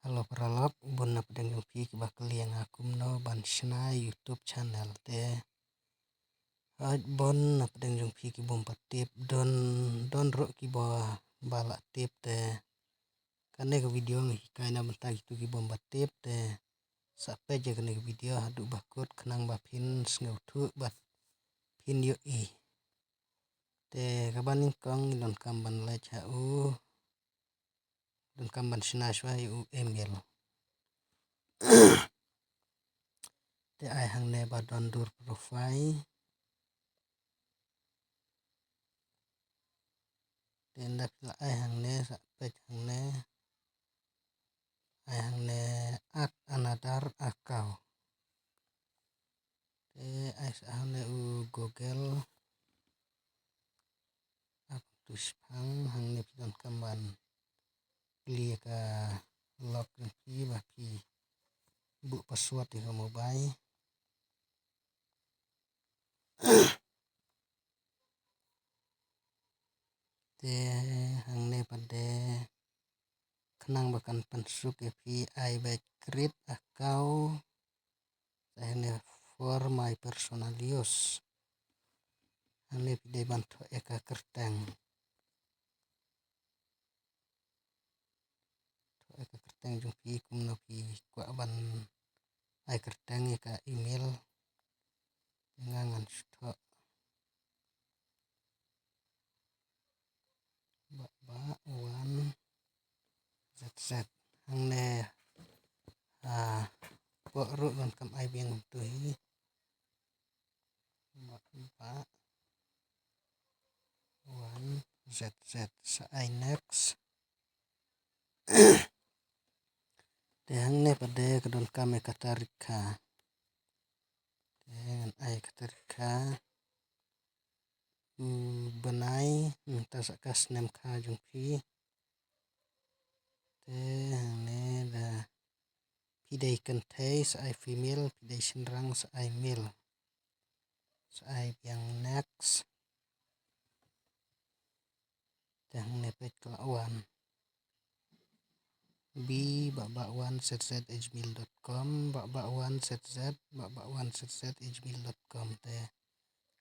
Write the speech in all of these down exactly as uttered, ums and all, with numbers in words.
Hello paralok, bun na pdeng jong phi kiba kylli ïa nga kumno ban shna YouTube channel te. Hooid, bun na pdeng jong phi ki bym pat tip, don, don ruh kiba, ba la tip te. Kane ka video nga hikai na bynta kito ki bym pat tip te. Sa peit ïa kane ka video haduh ba kut khnang ba phin sngewthuh bad phin ïohi. Te kaba nyngkong ngi donkam ban leit ha u, donkam ban shna shuwa ïa u email. Te ai hangne ba don dur profile. Te ynda phi la ai hangne, sa peit hangne. Ai hangne add another account. Te ai sa hangne u Google. Ap tu shipang hangne phi donkam ban kylli ïa ka lok jong phi ba phi buh password ïa ka mobile. Te hangne pat de khnang ba kan pynsuk ïa phi ai beit create account. Sa hangne for my personal use. Hangne phi dei ban thoh ïa ka kyrteng. Thoh ïa ka kyrteng jong phi kumno phi kwah ban ai kyrteng ïa ka email. Nga ngan shu thoh Bah Bah Wan Z Z. Hangne, ah, pok ruh donkam ai biang tu hi. Bah Bah Wan Z Z, sa ai next. Te hangne pat de ka donkam ïa ka tarikha. Te ngan ai ka tarikha. U bnai, mynta sa ka snem kha jong phi. Te hangne da phi dei kynthei sa ai female, phi dei shynrang sa ai male. Sa ai biang next. Te hangne peit ka la wan. B Bah Bah Wan Z Z at gmail dot com, Bah Bah Wan Z Z, Bah Bah Wan Z Z at gmail dot com te.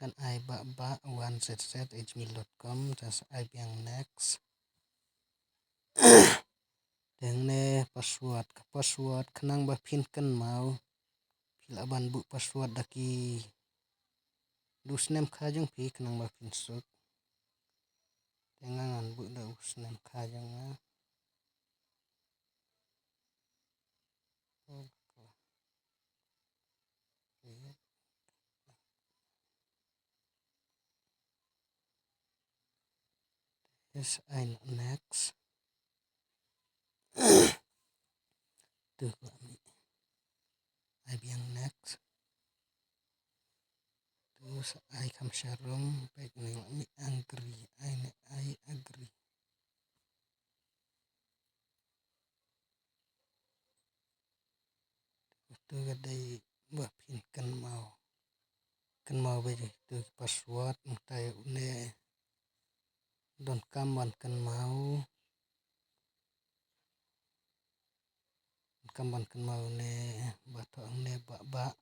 Ngan ai Bah Bah Wan Z Z at gmail dot com, te sa ai biang next. Te hangne password, ka password khnang ba phin kynmaw. Phi lah ban buh password da ki, da u snem kha jong phi khnang ba phin suk. Te nga ngan buh da u snem kha jong nga. Yes, ai next. Tu ka la mih. Ai biang next. Tu sa ai kham sharum, peit ne la mih agree, ai ne ai agree. Tu ka dei ba phin kynmaw. Kynmaw ba ïa tu ki password, mynta ïa une donkam ban kynmaw. Donkam ban kynmaw une ba thoh une Bah Bah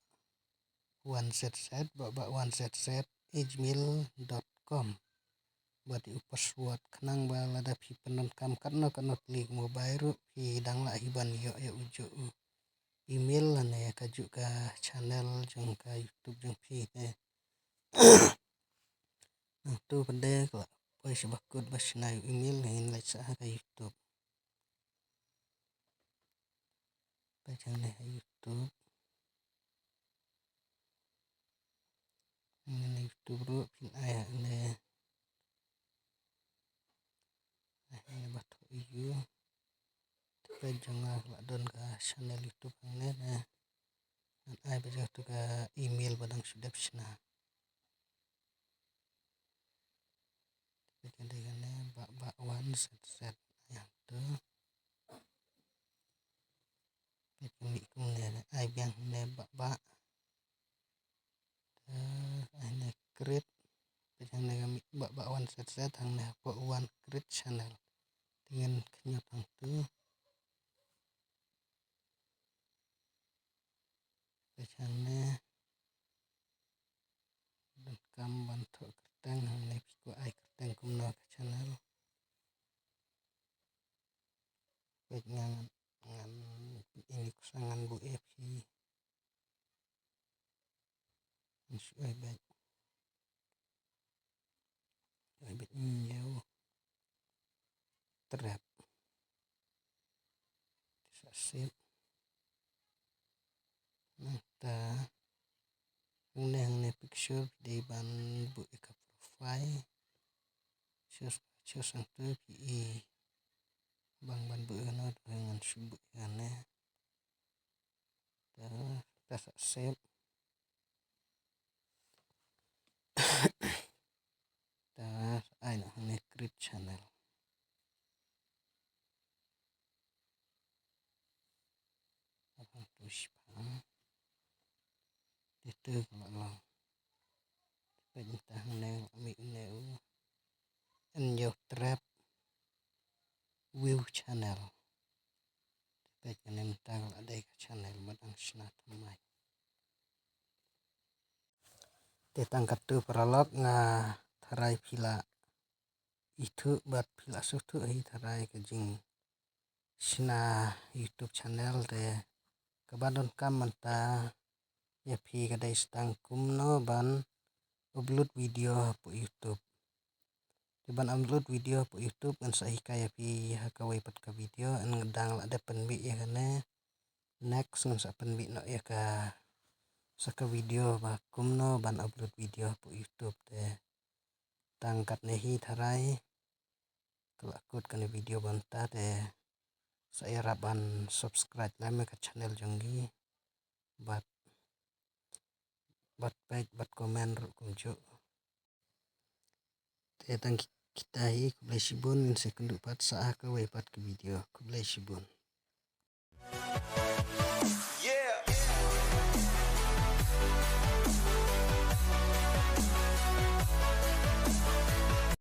Wan Z Z, Bah Bah Wan Z Z at gmail dot com. Bad ïa u password khnang ba lada phi pyndonkam katno katno tylli ki mobile ruh phi dang lah hi ban ïoh ïa u juh u email lane ïa ka juh ka channel jong ka YouTube jong phi te. Nangtu pat de ka la poi sha ba kut ba shna ïa u email, ngin leit sa ha ka YouTube. Peit hangne ha YouTube. Hangne ha YouTube ruh phin ai hangne. Ai hangne ba thoh ïa u. Te peit jong nga ka la don ka channel YouTube hangne ne. Ngan ai ba jong tu ka email ba dang shu dep shna. Peit ka dei kane Bah Bah Wan Z Z. Ai hangtu. Peit ka mih kumne, ai biang ne Bah Bah. Te ai ne create. Peit hangne ka mih Bah Bah Wan Z Z, hangne hapoh Wan Create Channel. Te ngin khñiot hangtu. Thoh kyrteng hangne, phi kwah ai kyrteng kumno ka channel. Peit ngan, ngan, ini ku sa ngan buh ïa phi. Ngan shu ai beit. Ai beit, Hynñiew Trep. Te sa save. Nangta hangne, hangne picture dei ban buh ïa ka profile. Choose, choose hangto phi i bang ban buh ïa kano, te ngan shu buh ïa kane. Te, te sa save. Te ai noh hangne create channel. Te to shiphang. Te to ka la long. Peit mynta hangne la mih une u Hynñiew Trep View Channel. Te peit kane mynta ka la dei ka channel ba dang shna thymmai. Te tang katto paralok, nga tharai phi la ithuh bad phi la sngewthuh hi tharai ka jingshna YouTube channel. Te kaba donkam mynta ïa phi ka dei sa tang kumno ban upload video hapoh YouTube. Te ban upload video hapoh YouTube ngan sa hikai ïa phi ha kawei pat ka video. Ngan dang la dep pynmih ïa kane. Next ngan sa pynmih noh ïa ka, sa ka video ba kumno ban upload video hapoh YouTube. Te tang katne hi tharai. Ka la kut kane video ba mynta, te sa ïarap ban subscribe lem ïa ka channel jong ngi. Bad, bad peit, bad comment ruh kumjuh. Te tang kita hi, khublei shibun, ngin sa ïakynduh pat sa ha kawei pat ka video. Khublei shibun.